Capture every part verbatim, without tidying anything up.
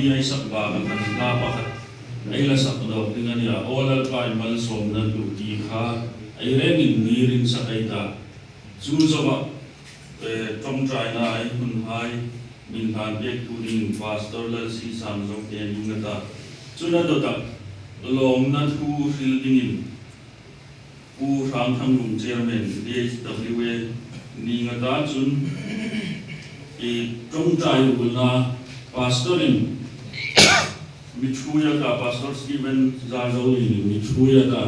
Ei sak bak a khan hla pakhat ei la sak dawk ding a nih a, Aw Lalpa, i malsawmna hlu ti kha ei rengin ngir insak ei ta. Chu zoa, eh, ṭawngṭaina ei hunhai min hlan pektu dingin Pastor Lalsisang Zote ning a ta. Chun a dawta lawmna thu hril dingin Pu Hrangthangrum Chairman D H W A ning a ta. Chun i ṭawngṭai ulna Pastor-in mi ṭhuoi a ta, Pastor Stephen Zarzolien-in mi ṭhuoi a ta,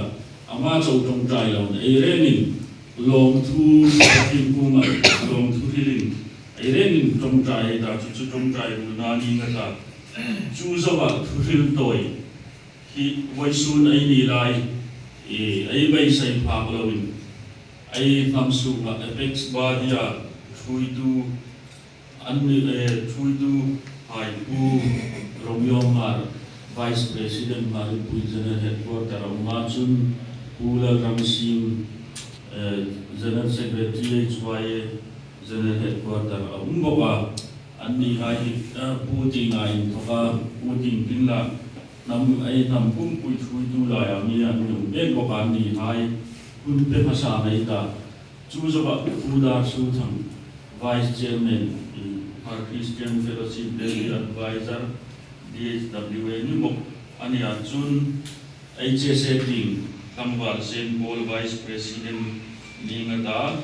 ama chau ṭawngṭai loin ei rengin lawmthu Pathien kuomah lawmthu hrilin ei rengin ṭawngṭai ei ta, chu chu ṭawngṭai ulna ning a ta. Chu zoa thuhril tawi hi vawisun ei ni lai, i, ei beisei phak loin, ei hnam sunga apex body-a ṭhuoitu an ni, eh, ṭhuoituhai Pu Romeo Hmar, Vice President, Hmaripui General Headquarter a um a, chun Pu Lalramsing, eh, General Secretary H Y A General Headquarter a um bawk a. Anni hai hi, eh, Pu Tinga inthawka, Pu Ting Tingla, hnam, ei hnam pumpui ṭhuoitu laia mi an ni um bek bawk a, anni hai hun pe hmasa ei ta. Chu zoa Pu Darsuthang, Vice Chairman, Hmar Christian Fellowship Delhi Advisor, D H W A ni bawk a nih a, chun H S A Ting, Tlangval Saint Paul Vice President ning a ta.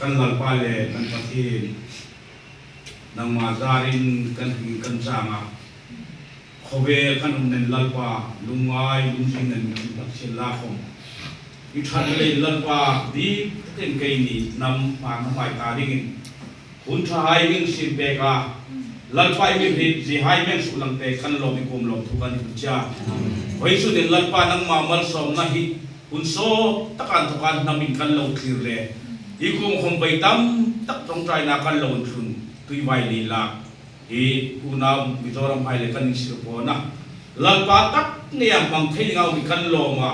Kan Lalpa le kan Pathien, nangma zarin kan hring kan chang a, khawvel kan um nen Lalpa, lungngai lungzing nen kan hak sien la khom. I ṭhat le Lalpa, dik takin keini hnam Hmar hnam hai ta dingin hun ṭhahai mi siem pek a, Lalpa, i mi hriet ziehai mi suklang pek kan lawm, i kuom lawmthu kan hril che a. Vawisun hin Lalpa, nangma malsawmna hi hun sawt taka inthawka hnam in kan lo thlir le, i kuom khom bei tam tak ṭawngṭaina kan lo intlun, tuivai lei lak hi unau Mizoram hai le kan insir pawna, Lalpa, tak ngeia hmang thei dinga um hi kan lawm a.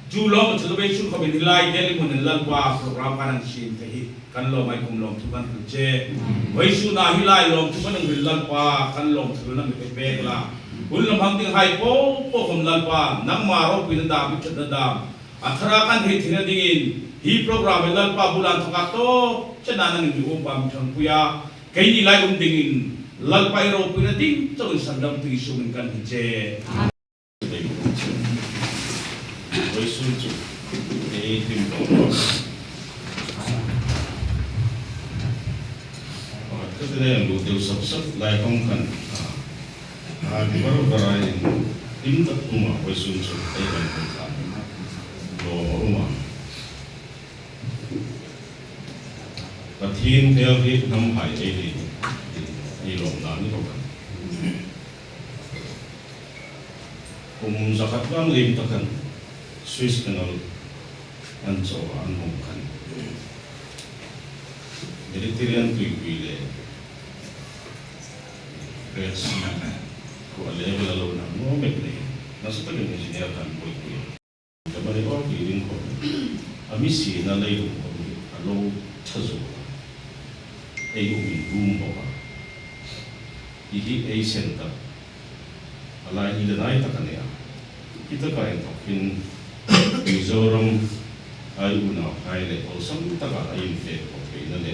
Chu lawm a chu vawisun khawmin hi lai Delhi hmun hin Lalpa, program kan hang siem thei hi kan lawm a, i kuom lawmthu kan hril che. Vawisuna hi lai lawmthu kan hang hril Lalpa, kan lawmthu kan mi pe pek la. Hun lam hang dinghai po po khom Lalpa, nangma ropuina dam, i ṭhatna dam, a thara kan hriet theina dingin hi program hi Lalpa, bula inthawka tawp chena nangin mi upa mi ṭhangpui a, keini lai um dingin Lalpa, i ropuina ding chauin sandamtu Isu hmingin kan hni che. Vawisun chu ei hlim tawh. Pakhat ka ti lem lo deu sap sap lai kawng khan. A, a, ti bar bar a in, hlim tak tuma vawisun chu ei kan hmu khan. Lawm a um a. Pathien tel hi hnam hai ei hi, ei lawmna ni bawk a. Kum zakhat vang lem ta khan Suez Canal an chaw a an hawng khan. Mediterranean tuipui le Red Sea khu a level a lo na ngawt met nei. Nasa takin engineer khan buoipui. Ka mani aw ti ding khawm. A mi sina leilung khawm hi a lo ṭha zo a. Ei um in um bawk a. Hi hi ei sen tak. A lai ni le nai tak a nih a. Hi taka inthawkin Mizoram hai unauhai le awlsam taka ei infe khawp theina le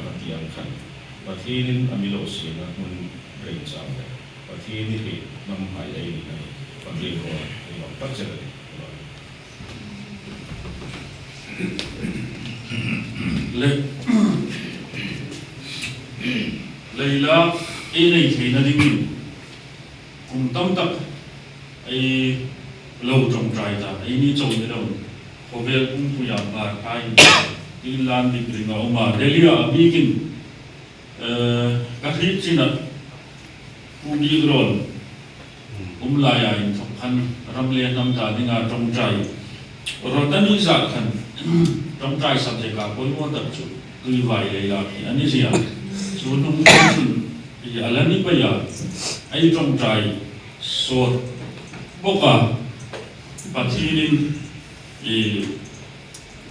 ka ti ang khan, Pathienin a mi lo siena hmun rei chang le, Pathien ni hi hnam hai ei ni a ni, Pathien rawl ei lo tak che a ni. Le, leila ei nei theina dingin kum tam tak ei lo ṭawngṭai ta, eini chau ni lo, khawvel pumpui a bar khai, tin lan dik ring a um a, Delhi a bikin, eh, ka hriet china, Pu Bik Rawl um laia inthok khan ram le hnam ta dinga ṭawngṭai rawt a ni zat khan, ṭawngṭai subject-a poimaw tak chu tuivai leila hi a ni zia. Chu hnung khan chun hi a la ni pei a, ei ṭawngṭai sawt bawk a, Pathienin, i,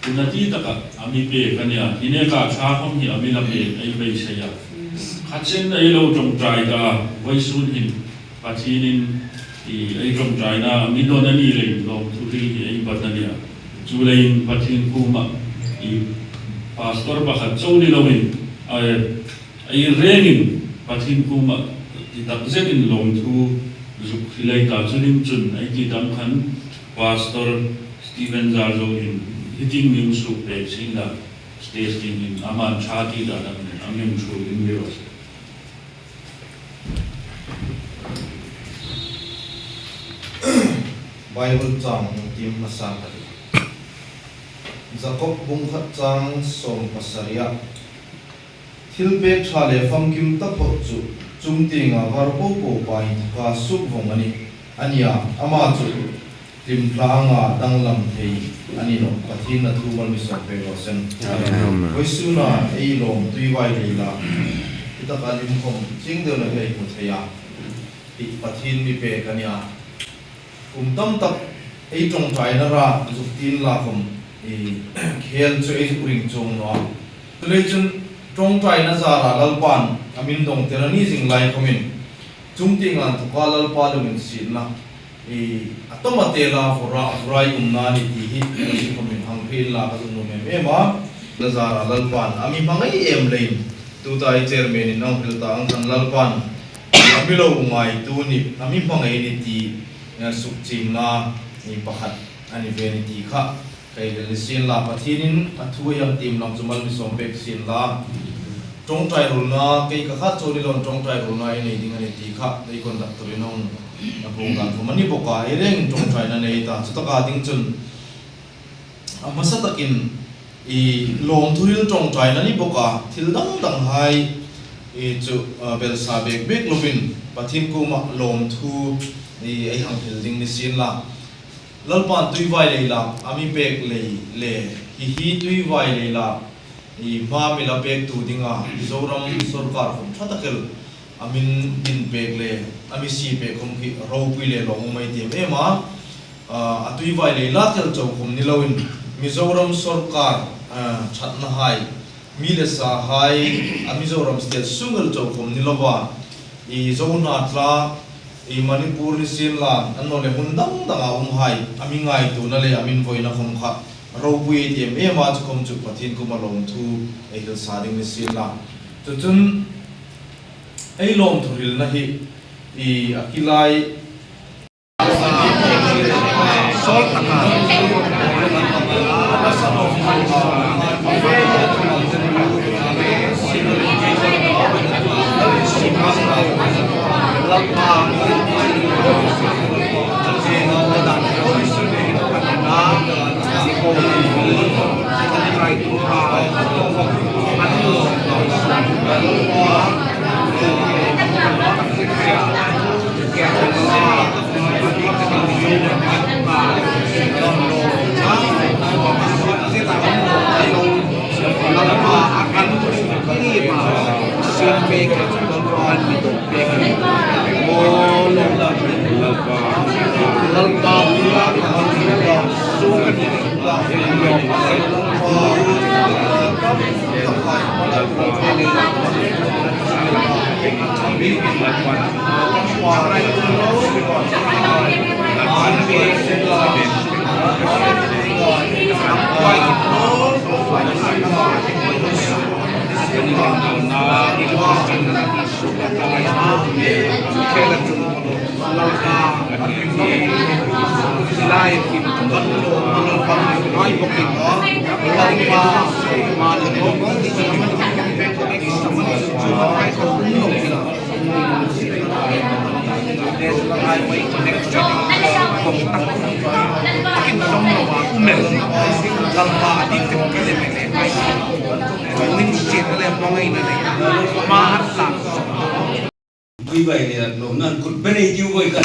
Tuna ti taka a mi pek a nia, hi neka ṭha khawm hi a mi la pek ei beisei a. Kha chen ei lo ṭawngṭai ta, vawisun hin Pathienin, i, ei ṭawngṭaina a mi dawn a ni leiin lawmthu hril hi ei bat a nia. Chuleiin Pathien kuoma, i, pastor pakhat chau ni loin, a, ei rengin Pathien kuoma ti tak zetin lawmthu zuk hril ei ta, chu ding chun ei ti dam khan Pastor Stephen Zarzo hin hi tieng mi hung suk pek sien la, stage tieng hin aman ṭha ti dan a mi hung thu ding ni raw se. Bible chang hung tiem hmasa ka tih. Jakob bung khat chang sawm pasari-a. Thilpek ṭha le famkim taphawt chu chungtienga var popo pa inthoka suk vong a nih. A nia, ama chu hlim thla anga danglam thei a ni nawh. Pathienin a thu mal mi sawm pek raw se. Amen. Vawisuna ei lawm tuivai leila, hi taka hlim khawm chieng deuin ei hmu thei a. Hi Pathien mi pek a nia. Kum tam tak ei ṭawngṭaina ra zuk ti inla khawm, i, khel chu ei zuk ring chuong naw a. Chuleiin chun ṭawngṭaina zara Lalpan a mi dawng tir a ni zing lai khawmin, chungtienga inthoka Lalpa lunginsietna, i, a tawm a tela vawra, vawra ei umna ni ti hi, ei khawmin hang hril inla ka zuk nuom em em a. Na zara Lalpan a mi hmangai em leiin, tuta ei chairman-in a hung hril ta ang khan Lalpan a mi lo ngaituo ni, a mi hmangai ni ti, eh, sukchiengna, i, pakhat a ni ve ni ti kha ka hril ni sien la, Pathienin a thu ei hang tiem lang chu mal mi sawm pek sien la. Ṭawngṭai hril na, kei ka khat chau ni loin ṭawngṭai hril na ei nei ding a ni ti kha ei conductor-in a hung, a hung dan khawm a ni bawk a, ei rengin ṭawngṭaina nei ta, chu taka ding chun a hmasa takin, i, lawmthu hril ṭawngṭaina ni bawk a, thil dang dang hai, i, chu, a, belsa bek bek lovin Pathien kuoma lawmthu, i, ei hang hril ding ni sien la. Lalpan tuivai leila a mi pek lei le, hi hi tuivai leila, i, hma mi la pektu dinga Mizoram sawrkar khawm ṭha tak el a mi din pek le, a mi sie pek khawm hi ropui le lawmum ei tiem em a. A, a tuivai leila tel chau khawm ni loin Mizoram sawrkar, a, ṭhatna hai, mi le sa hai, a Mizoram state sung el chau khawm ni lova, i, Zo hnatla, i, Manipur ni sien la, annawleh hmun dang danga um hai a mi ngaituona le a mi voina khawm kha ropui ei tiem em a, chu khawm chu Pathien kuoma lawmthu ei hril sa ding ni sien la. Chu chun ei lawmthu hrilna hi, i, a kilai Bui bai le lo nan kut bene tiu boi kan.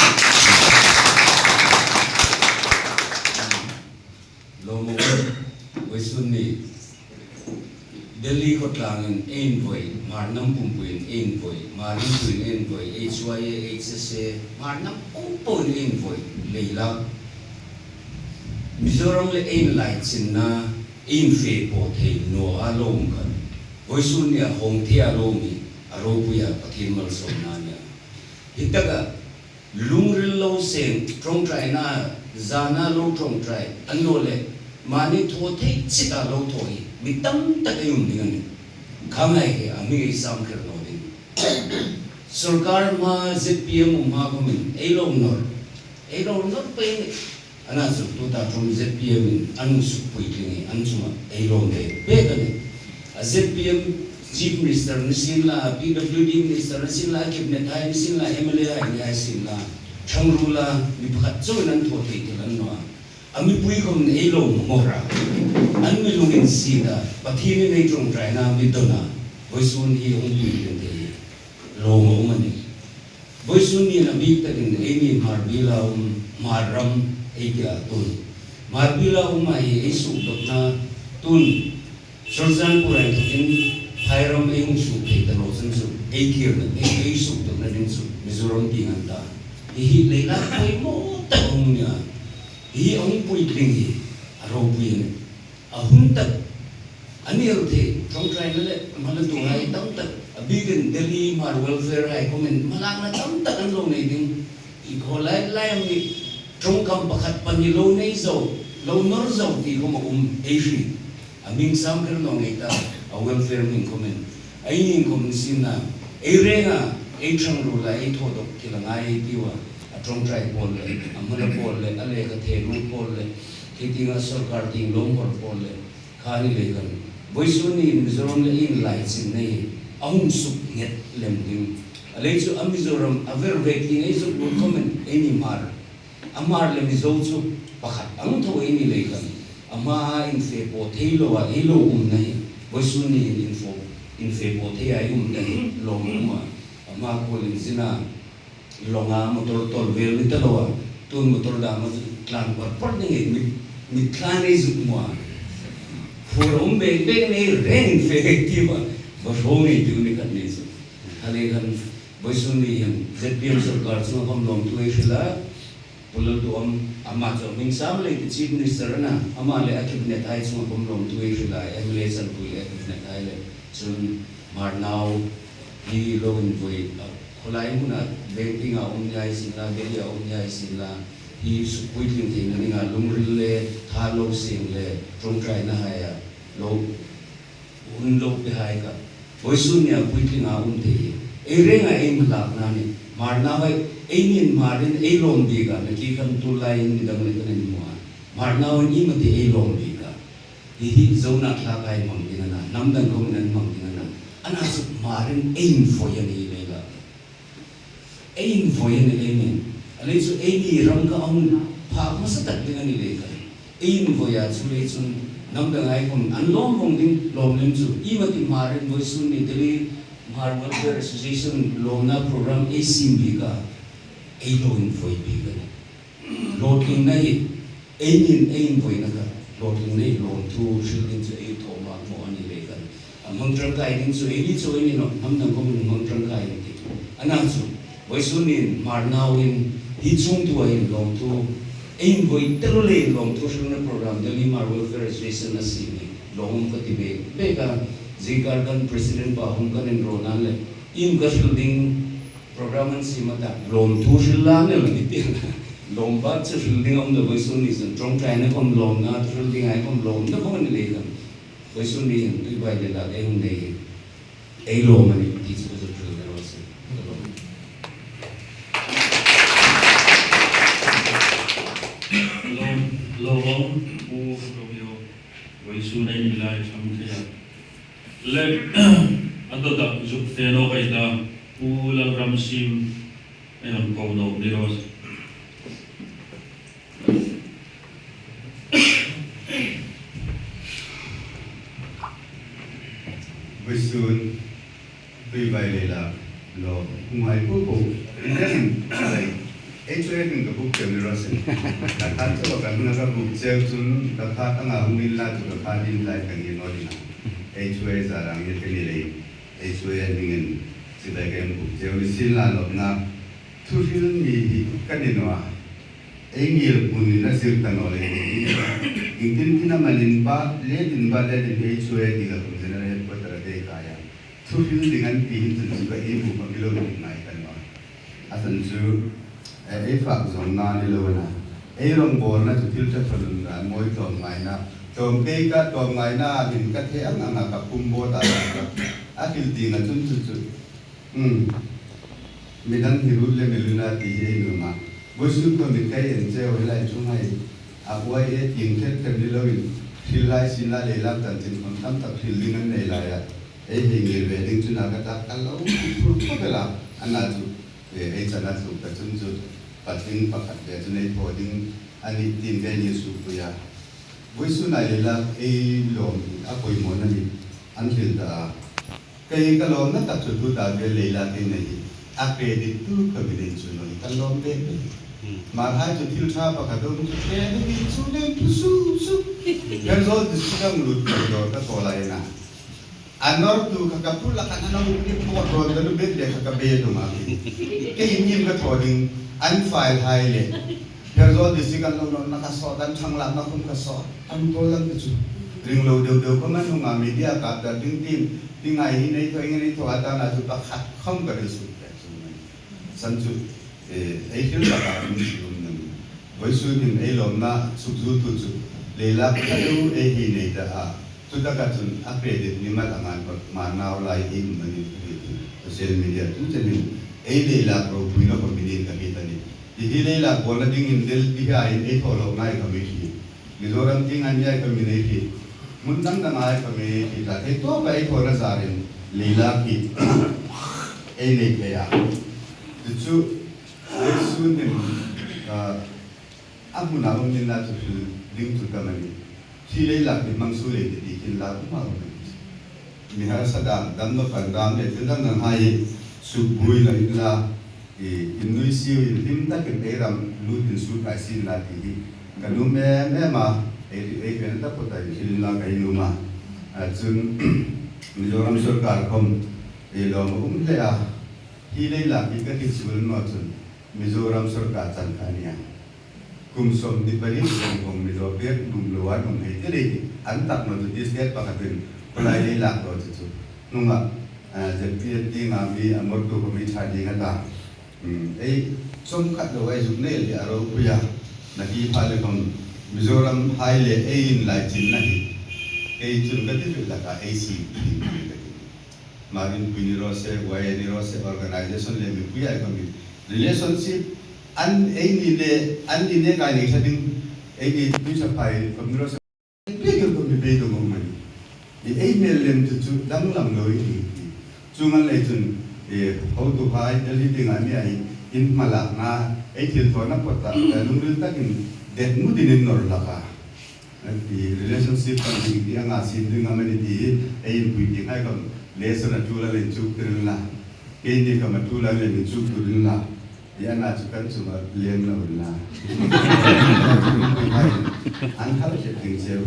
Lo mo, boi sun ni. Delhi khawtlangin ei invoi, Hmar nam pumpuiin ei invoi, Hmar inpuiin ei invoi, H Y A, H S A, Hmar nam pumpuiin ei invoi, leila. Mizoram le ei inlaichinna, ei infe po thei naw a lo um khan. Voisun nia hawng thei a lo um hi, a ropuia Pathien malsawmna nia. Hi taka, lungril lo seng, ṭawngṭaina, zana lo ṭawngṭai, annawleh, mani thaw thei chita lo thaw hi, mi tam tak ei um ding a nih. Kha ngai hi, a mi ei sam kher naw ding. Sorkar hma Z P M um hma khomin, ei lo nawr, ei lo nawr pei ni. Ana chu tuta ṭum Z P M in an suk puitling hi an chunga ei lawm ve bek a nih. A Z P M Chief Minister ni sien la, P W D Minister ni sien la, Cabinet hai ni sien la, M L A hai ni hai sien la, ṭhangruol a, mi pakhat chauin an thaw thei thil an naw a. A mipui khawmin ei lo mawr a. An mi lunginsiet a, Pathienin ei ṭawngṭaina mi dawn a. Voisun hi hung puitling thei hi lawm a um a nih. Voisun ni a bik takin eini Hmar biela um, Hmar ram ei tia tun. Hmar biela um a hi ei sukdawkna tun. Churachandpur a inthokin Phairam ei hung suk thei ta naw chun chu. Ei thirna, ei, ei sukdawkna ding chu. Mizoram tieng an ta. Hi hi leilak poimaw tak a hung nia. Hi a hung puitling hi. A ropui a nih. A hun tak, a nirthei, ṭawngṭaina le, hmalaktuhai tam tak, a bikin Delhi Hmar welfare hai khawmin, hmalakna tam tak an lo nei ding. I khaw lai lai ang ni, ṭawngkam pakhat pahni lo nei zo, lo nawr zo ti khawm a um, ei hriet. A hming sam kher naw ngei ta, a welfare hming khawmin. Ei ning khawm ni sien la, ei renga, ei ṭhangruola, ei thaw dawk thil a ngai ei tiu a, a ṭawngṭai pawl le, a hmala pawl le, a lekha theru pawl le, khi tienga sorkar tieng lawmhawr pawl le, kha ni lei khan. Voisun ni Mizoram le ei inlaichinna hi, a hung suk nghet lem ding. A lei chu a Mizoram, a ver ve tieng ei zuk lut khawmin, eini Hmar. A Hmar le Mizo chu pakhat ang tho ei ni lei khan. A hma a infe po thei loa, ei lo umna hi. Voisun ni in info, infe po thei a ei umna hi. Lawm a um a. A hma khuol inzina, lawnga motor tawl vel ni ta loa. Tun motor dam a chu tlan par par ding ei mit, mit tlan ei zuk hmu a. Phur um bek bek nei reng infe ei tiu a. Va hraw ngei tiu ni khat ni chu. A lei khan voisun ni hin Z P M sorkar chunga khawm lawmthu ei hril a. Pu Lalduhawm, ama chu hming sam lei ti Chief Minister a na, ama le a cabinet hai chunga khawm lawmthu ei hril a, M L A chanpui le a cabinet hai le. Chun Hmar nau hi lo invoi, a, khawlai hmuna veng tienga um ni hai sien la, Delhi a um ni hai sien la, hi suk puitling theina dinga lungril le, tha lo seng le, ṭawngṭaina hai a, lo hun lo pe hai kha. Voisun nia puitlinga um thei hi. Ei renga ei hmalakna ni. Hmar nau hai, eini Hmarin ei lawm bik a, nakie khan tulai in midang le kan inhmu a. Hmar nauin iemani ei lawm bik a. Hi hi Zona thlak hai hmang ding a na, hnam dang khawmin an hmang ding a na. Ana chu Hmarin ei invoi a ni lei la. Ei invoi a ni lei nih. A lei chu eini ram kha a hung phak hmasa tak ding a ni lei kha. Ei invoi a chu lei chun hnam dang hai khawm an lawm vawng ding lawm lem chu. Iemani Hmarin voisun ni Delhi Hmar Welfare Association lawmna program ei siem bik a. Ei lo invoi bik a nih. Hlawtlingna hi, eini ei invoina kha, hlawtlingna hi lawmthu hril ding chu ei thaw mak maw a ni lei khan. A hmang ṭangkai ding chu, eini chu eini naw, hnam dang khawmin hmang ṭangkai ding ti. Ana chu, voisun ni Hmar nauin, hi chungthua hin lawmthu, Ei invoi ta lo le lawmthu hrilna program Delhi Mar Welfare Association a siem ni. Lawm ka ti bek bek a, zingkar kan president pa hung kan inrawn a le, in ka hril ding program an siem a ta, lawmthu hril la ni lo ni ti. Lawm bak chu hril ding a um lo, vawisun ni chun ṭawngṭaina khom lawmna, hril ding ai khom lawmna khom a ni lei khan. Vawisun ni hin tuibaileilak ei hung nei hi ei lawm a nih ti chu ka zuk hril ka raw se. Ka lawm. Lawm, lawm, Pu Romeo, vawisun ei ni lai ṭhang thei a. Le, a dawta zuk fe nawk ei ta, Pu Lalramsim, ei hang ko nawk ni raw se. Vawisun, tuibaileilak, lawm, hung hai po po. Inten, ai, ei chu ei ding ka buk cheu ni raw se. Ka khat chu ka huna ka buk cheu chun, ka khat anga hung inla chu ka khat in lai ka ni naw ding a. Ei chu ei zarang ni ka ni lei. Ei chu ei dingin, chibai ka hang buk cheu ni sien la lawmna. Thuhril mi hi ka ni naw a. Ei ngirhmun ni a zir ta naw lei. Iengtin tin amanin bat le tin, bat le tin ei chu ei ti la kum general headquarter a dei ka ya. Thuhril ding an ti hin chun chu ka ei bu ka mi lo ni ngai ka naw. A san chu, eh, ei fak zawngna ni lo na. Ei rawngbawlna chu thil ṭha thaw nun ran mawi tlawmngaina. Tlawm kei ka tlawmngaina hin ka the ang anga ka pum bo ta ka. A thil ding a chun chu chu. Hmm. Midang hi rut le meluna ti hi ei nuom a. Vawisun khom mi kai en cheu hi lai chung hai. A uai e tieng thet thet ni loin. Hril lai sin la leilak chanchin khom tam tak hril ding an nei lai a. Ei hei ngir ve ding chun a ka tak ka lo. Thur khop el a. Ana chu. E, ei chana tluk ta chun chu. Patling pakhat ve chun ei thaw ding. A ni tin ve ni suk pui a. Vawisun a leilak ei lawm hi a poimawna ni. An hril ta a. Kei ka lawmna tak chu tuta ve leilak ei nei hi. A credit tu ka mi nei chu naw ni ka lawm ve ve. Hmm. Mar hai chu thil ṭha pakhat um chu credit chu nei tu su su. Pherzawl district ang lut ka dawr ka thaw lai na. A nawr tu kha ka pula ka na nang ni po ron da lu bet le kha ka be tu ma. Kei nim ka thaw ding an file hai le. Pherzawl district an lo nawrna ka sawt, an ṭhang lakna khom ka sawt, an thaw lam te chu. Ring lo deu deu khom an hung a media kap dar ding tin, ti ngai hi nei thaw, hi nei thaw, a tana chu pakhat khom ka hril suk pek chu mai. San chu, eh, ei hril taka um chu um nang. Vawisun hin ei lawmna suk zu tu chu, leilak ka deu ei hi nei ta a. Chu taka chun a credit ni mal angan kawt ma nau lai ei um a ni. Social media tu chen hin ei leilak ropuina khom mi nin ka hriet a ni. Hi hi leilak bawlna dingin Delhi hi a in ei thaw lo ngai ka mi hriet. Mizoram tieng a ni ai ka mi nei hriet. Mun dang dang ai ka mi hriet ta. Hei tawpa ei thawna zarin leilak hi ei nei thei a. Chu chu, vawisun hin, ah, a hmuna um nina chu hril ding chu ka mani. Thi leilak hi hmang su lei ti ti khin la um a um. Mi harsa dam, dam naw pan dam le thil dang dang hai suk buoi la in la, i, in nui siu in hlim takin ei ram lut in su kai sin la ti hi. Ka nuom em em a, ei, ei pen ta po ta in thil in la ka nuom a. A chun, Mizoram sorkar khom, ei lawm um hle a. Hi leilak hi ka ti suol naw chun, Mizoram sorkar chan kha a nia. Kum sawmhni pariet kum kong mi lo pek dum lo a, dum hei te lei an tak naw chu ti state pakhatin khawlai leilak lo chu chu. Nunga, ah, Z P F tienga mi a mawrtu khom mi ṭha ding a ta. Hmm, ei chawm khat lo ei zuk nei le a ropui a. Nakie pha le khom Mizoram hai le ei inlaichinna hi. Ei chun ka ti hlak a ei si ding ka ti. Marin pui ni raw se, Y A ni raw se, organization le mipui ai khom mi relationship an ei ni le, an ni le kai nei ṭha ding, ei ni pui sa phai khom ni raw se. Pek el khom mi beidong um a ni. Ni ei hmel lem chu chu danglam lo ei ni. Chuong ang lei chun, eh, hotuhai Delhi tienga mi ai in hmalakna, ei thilthawna pawt ta, eh, lungril takin det mutin in nawr hlak a. An ti relationship kan ding ti anga sin ding am a ni ti, ei inpui ti hai khom lesson a tul a leng chuk tir la. Keini khom a tul a leng chuk tir la. Ei ana chu kan chunga leng lo la. An hal chet ding cheu.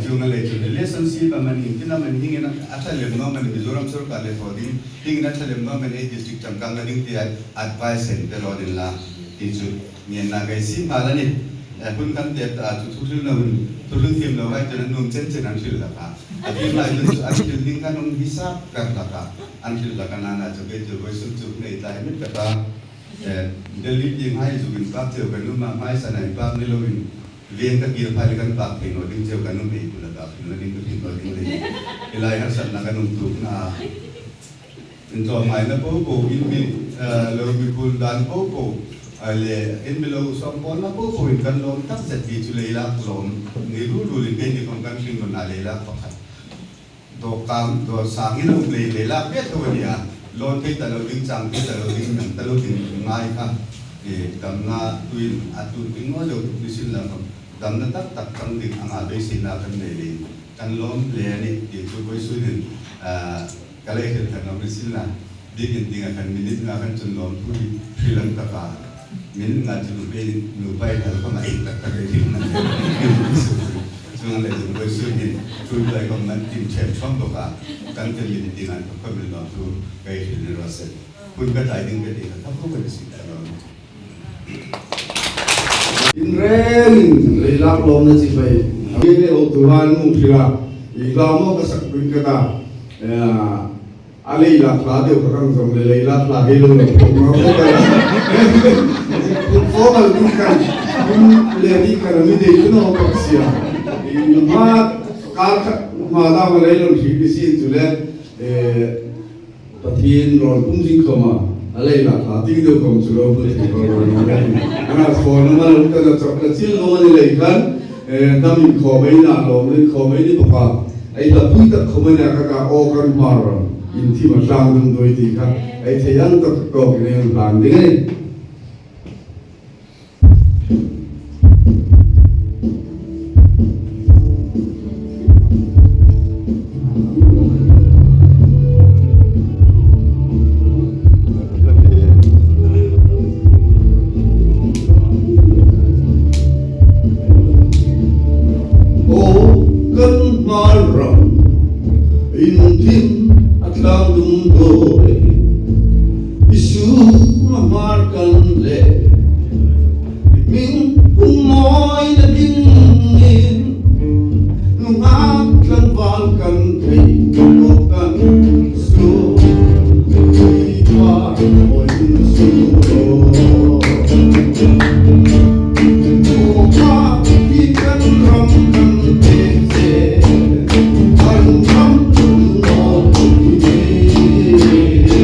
Chuong ang lei chu relationship am a ni, tin am a ni, hieng hin a ṭha lem naw am a ni, Mizoram sorkar le thaw ding, hieng hin a ṭha lem naw am a ni, ei district changkang a ding ti a advice hen pe raw ding la. Ti chu ngenna ka siem nghal a nih. Eh, hun kan tep ta chu thuhril na hun, thuhril thiem lo hai chu an nuom chen chen an hril hlak a. A thiem lai chu an hril ding khan an hung hisap hlak hlak a. An hril hlak a, nana chu kei chu vawisun chu nei tlai met ka ta. Eh, Delhi tieng hai zuk inpak cheu ka nuom a, hmaisana inpak ni loin, veng ka kir phai le kan pak thei naw ding cheu ka nuom, ei tu la ka hril na ding ka hril naw ding le. Hi lai harsatna kan hung tuok na. Intlawmngaina po po, in mi, eh, lo mi kul dan po po, a le, in mi lo sawm pawlna po po in kan lawm tak zet hi chu leilak lawm ni rul rul in keini khom kan hringnun a leilak pakhat. Dawk kam, dawk sangin a um lei, leilak pek tho a nih a. Lawn thei ta lo ding, chang thei ta lo ding, nang ta lo ding ngai kha. Eh, damna tuin a tu ding naw lo ni sin la khom. Damna tak tak chang ding anga beiseina kan nei leiin kan lawm le a nih ti chu vawisun hin, ah, ka lei hril khat nawk ni sin la, bikin dinga khan minute nga khan chun lawmthu hi hril ang tak a. Minute nga chun nupa in, nupa in hal khawma ei tak tak ei hril na. Chuong le chun vawisun hin ṭhuoi lai khawm kan tin ṭhem ṭhawm bawk a, kan tin minute dinga khawm lawmthu ka hril ni raw se. Hun ka tlai ding ka ti kha, ka hmu ka ti si ta lo. In rengin leilak lawmna chibai. Nge o tu han mu thila. I lawm ka sak pui ka ta. Eh, a leilak hla deu ka rang zong le leilak hla hi lo lo. Ko ma ko ka. Ko ma lu kan. Kun le di ka mi de no ka sia. I ma ka ka ma da ma le lo si bi si tu le. Eh, Pathien rawn pum zing khawma, a leilak hla ting deu khawm chu lo hmu thei rawn rawn rawn rawn. Ana khawna ma lo ta na chawk la chil lo ni lei khan, eh, dam in khawm ei na, lawm in khawm ei ni bawk a. Ei hla pui tak khawm a nia ka ka aw kan hmar rawn. In thim a tlang dum doi ti kha. Ei thei ang tak kawk in ei hung hlan ding ei. Aw kan hmar ram in thim a tlang dum doi. Isu a hmar kan le. Min hung mawi na dingin, nunghak tlangval kan thei, kan lo kan su. Tui pa, oi su lo. Ko pa, ki kan ram kan te se, kan ram tu lo tu ni.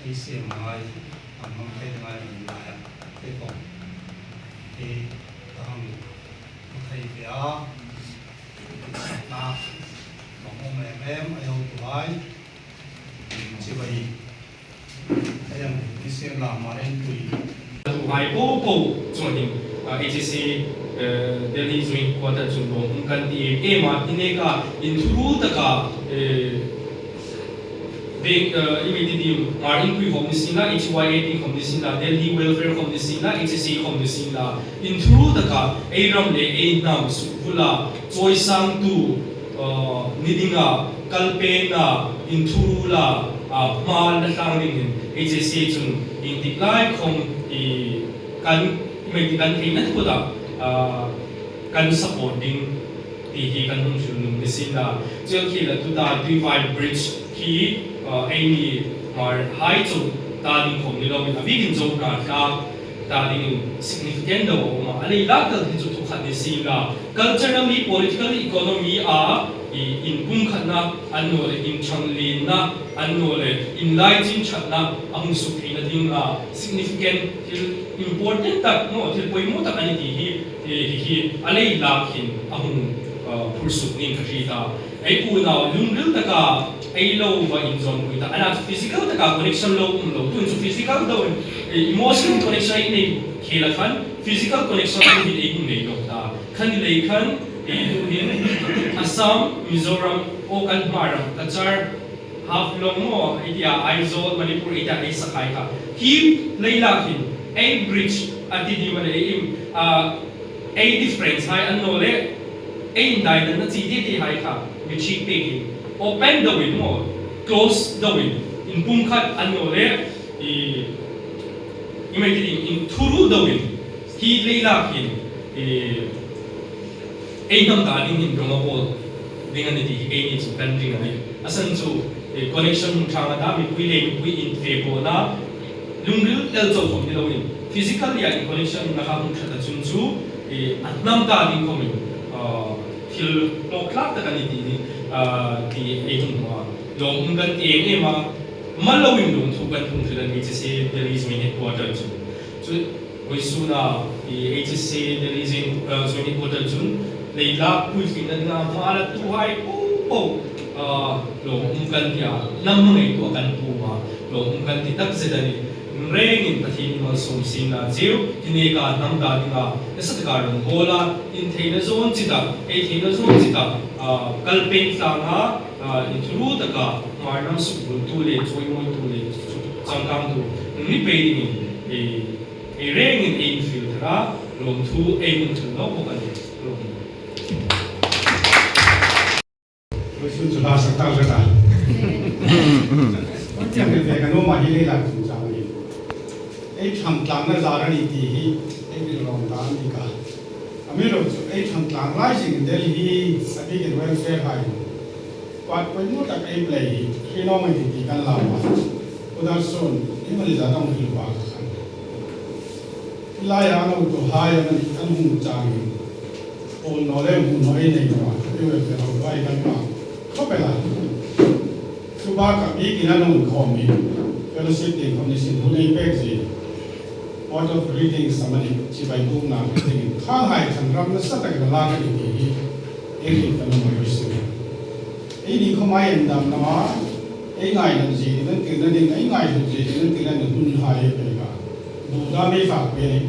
Ei siem ngai, an hmang thei ngai an lai a, ei kawng. Ei ta hang, hmang thei ve a, na, hmang hmang em em, ei hotuhai, chibai, ei ang, ei siem la ma en tui. Tuhai po po, chuan hin, ah, H S A, eh, Delhi Joint Quarter chun lawm um kan ti em em a, hi neka, inthurul taka, eh, Ve, eh, i mi ti dim, Hmar Inpui khawm ni sien la, H Y A T khawm ni sien la, Delhi Welfare khawm ni sien la, H S A khawm ni sien la, inthurul taka ei ram le ei hnam sukvula chawisangtu, eh, ni dinga kalpena inthurula, ah, hma la tlang dingin H S A chun iengtik lai khawm i kan, i mi ti kan theina kuta, ah, kan support ding ti hi kan hung hril nuom ni sien la. Chuong khi la tuta Tuivai Bridge khi, uh, eini Hmarhai chauh ta ding khawm ni loin a bikin Zohnathlak ta dingin significant deu a um a. A leilak tal hi chu thu khat ni sien la. Culturally, political, economy a i inpumkhatna, annawleh inṭhanglenna, annawleh inlaichin ṭhatna a hung suk theina dinga significant thil important tak maw, thil poimaw tak a ni ti hi, hi, hi, hi a leilak hin a hung, uh, phur suk niin ka hriet a. Ei unau lungril taka ei lo va inzawnpui ta, a na chu physical taka connection lo um lo, tuhin chu physical deuin, eh, emotional connection ei nei khela khan, physical connection tuhin ei hung nei lo ta. Kha ni lei khan, eh, tuhin Assam, Mizoram, aw kan Hmar ram, Cachar, Haflong maw, ei tia Aizawl, Manipur, ei tia ei sakhai kha. Hi leilak hin, ei bridge a ti dim a le, ei im, ah, ei difference hai annawleh, ei indaidanna chi ti ti hai kha, mi chik pekin, open deuin maw, close deuin, inpumkhat annawleh, i, i mi ti dim, inthurul deuin, hi leilak hin, i, ei hnam ta ding hin rawng a bawl ding a ni ti hi keini chu kan ring a nih. A san chu, eh, connection hung ṭhang a ta, mipui le mipui infe pawna lungril el chauh khawm ni loin, physically a connection na kha hung ṭhat a chun chu, eh, a hnam ta ding khawmin, ah, thil hlawk tlak tak a ni ti ni, ah, ti ei hung hmu a. Lawm um kan ti em em a, mal loin lawmthu kan hung hril a ni H S A Delhi Joint Headquarter chu. Chu, Vawisuna, i H S A Delhi Joint, eh, Joint Headquarter chun, leilak puitling a dinga hma la tuhai po po, ah, lawm um kan ti a, hnam hmangaitu a kan pum a, lawm um kan ti takzet a nih. Rengin Pathienin malsawm sien la cheu, hi neka hnam ta dinga, nasa taka rawngbawla, intheina zawn chita, ei theina zawn chita, ah, kal peng tlanga, ah, inthurul taka, Hmar hnam sukvultu le, chawimawitu le, changkangtu, ni pei dingin, eh, ei rengin ei infiel thar a, lawmthu ei hung hril nawk bawk a nih. Lawm. Vawisun chu hla sak ta ka ta. Hetiang ve ve ka nuom a, hi leilak chungchang a nih. Ei ṭhang tlangna zar a nih ti hi ei hril lawm ta a ni kha. Amiruokchu ei ṭhang tlang lai zingin Delhi a bikin welfare hai. Part poimaw tak ei play hi, hre naw maw ti ti kan lau a. Udarsun, ei mani za tawng hril pa khan. Hi laia a lo tuhai a mani kan hung changin. Pawl naw le hmu naw ei nei naw a, ei welfare ho vai kan pa. Khawp el a. Chu baka bikin a lo inkhawm hi. Fellowship tieng khawm ni sien hun ei pek zie. Word of greetings a mani, chibai bukna, khang hai khan ram nasa tak la lak a ni ti hi. Ei hril kan nuom a nih. Eini khawm ei endam naw a, ei ngaina zie ding, tirna ding, ei ngaina zie ding, tirna ding hun hai ei pek a. Bu dam ei fak pek a nih.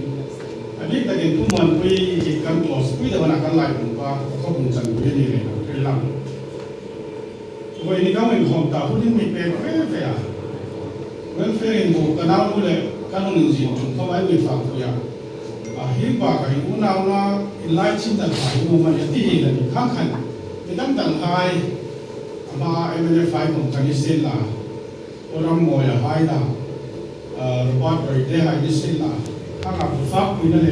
A bik takin Pu Muanpui hi kan close pui deuh a na, kan lai kum pa, ka khawpui chan pui a ni le, hril lang. Vawisun ni kan inkhawm ta, hun in mi pek ve ve a. Welfare-in bu ka nau le, kan hun inzie chung khawm ei mi fak pui a. A hi pa ka in unau na, inlaichin ta ka in um a ni ti hi la ni khang khan. Mi dang dang hai, ama M N F hai khawm kan ni sien la. Aw ram mawi a hai na. Ah, Robert Roy te hai ni sien la. Khang a bu fak puina le.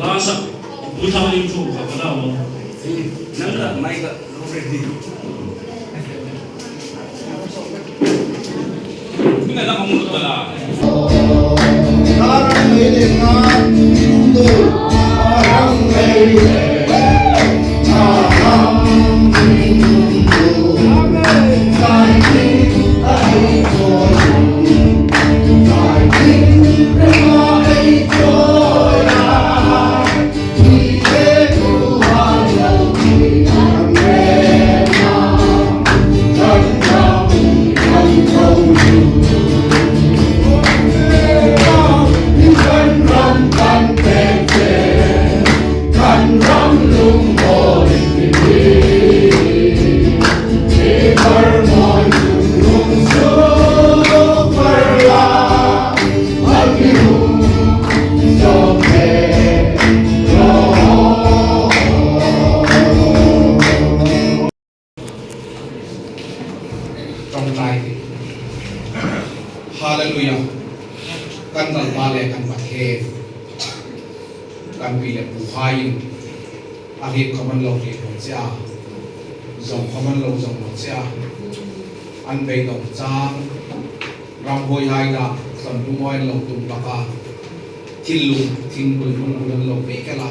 Lasa, bu thang lim thu ka pa na mo. Nang ka mai ka lo re di. Mina na mo to la. Hallelujah. Kan Lalpa le kan Pathien, kan pi le puhaiin a hriet khawm an lo hriet naw che a, zawng khawm an lo zawng naw che a, an beidawng chang, ramhuoihai dam, tlawmdung awi an lo tum bak a, thil lung, thil lung, lung, lung an lo pe kel a.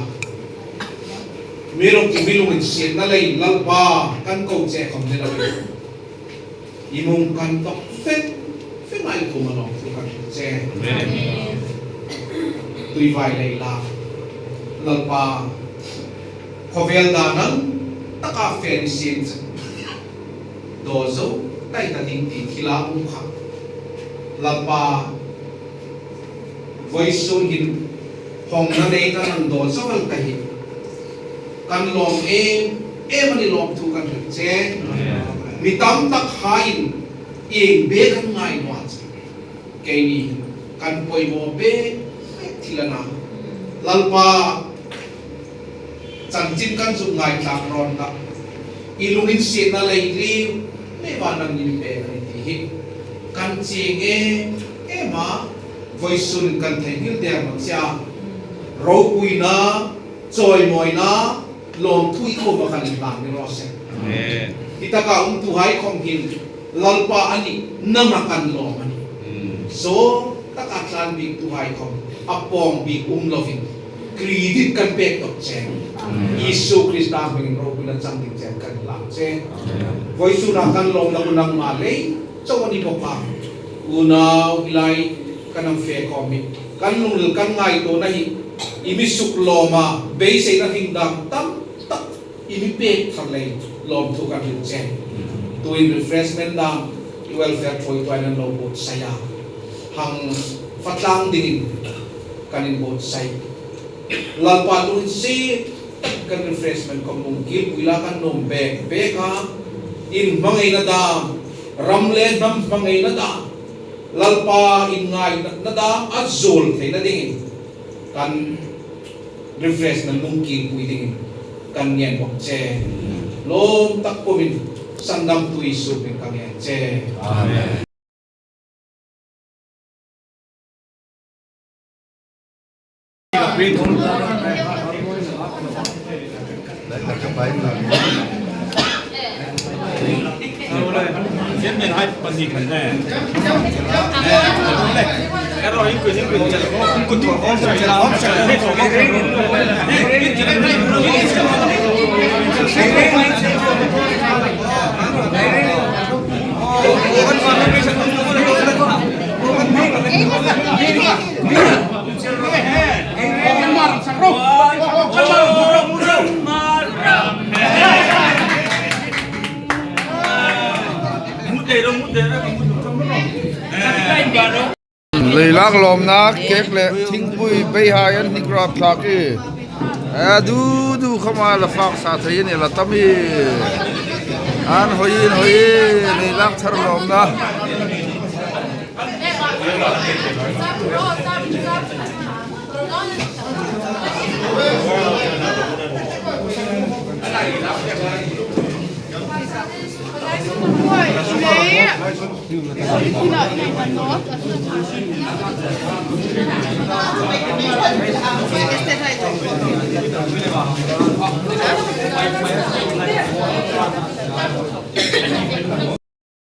Amiruokchu mi lunginsietna leiin Lalpa kan ko che khawm ni lo. I mung kan tawk fek fek ngai kuoma lawmthu kan hril che. Amen. Tuivai lei la. Lalpa, khawvel dan ang taka fe ni sien che. Daw zo, tai ta ding ti thil a um kha. Lalpa, vawisun hin hawngna nei ta nang daw zo el ta hi. Kan lawm em em a ni, lawmthu kan hril che. Mi tam tak haiin ieng bek kan ngai naw a che. Keini kan poimaw bek bek thil a na. Lalpa, chanchin kan zuk ngaithlak rawn ta. I lunginsietna lei riu, leiin nangin i pek a nih ti hi kan chieng em em a, vawisun kan theinghil der naw che a. Ropuina, chawimawina, lawmthu i kuoma kan inhlan ni raw se. Amen. Hi taka umtuhai khawm hin Lalpa a nih, nanga kan lawm a nih. Mm. Zawng taka tlan biktuhai khawm a pawng bik um lovin, credit kan pek tawk che. Amen. Isu Krista hmingin ropuina chang ding chen kan lang che. Amen. Vawisuna kan lawmna hun nangma lei chauh a ni bawk a. Unau, hi lai kan hang fe khawm hi, kan lungril kan ngaituona hi, i mi suklawma, beiseina hring dam tam tak i mi pek thar leiin lawmthu kan hril che. Tuin refreshment dam i welfare thuoituhaiin an lo buotsai a, hang fatlang dingin kan inbuotsai. Lalpa, lunginsiet takin kan refreshment khawm hung kilpui la, kan nuom bek bek a. In hmangaina dam, ram le hnam hmangaina dam, Lalpa, inngaina dam a zuol theina dingin kan refreshment hung kilpui dingin kan ngen bawk che. Lawm tak pumin sandamtu Isu hmingin kan ngen che. Amen. Leilak lawmna kek le thingpui beihai an hnik rap thlak hi. A du du khawma la fak sa thei a ni la tam hi. An hoi in hoi in, leilak thar lawmna.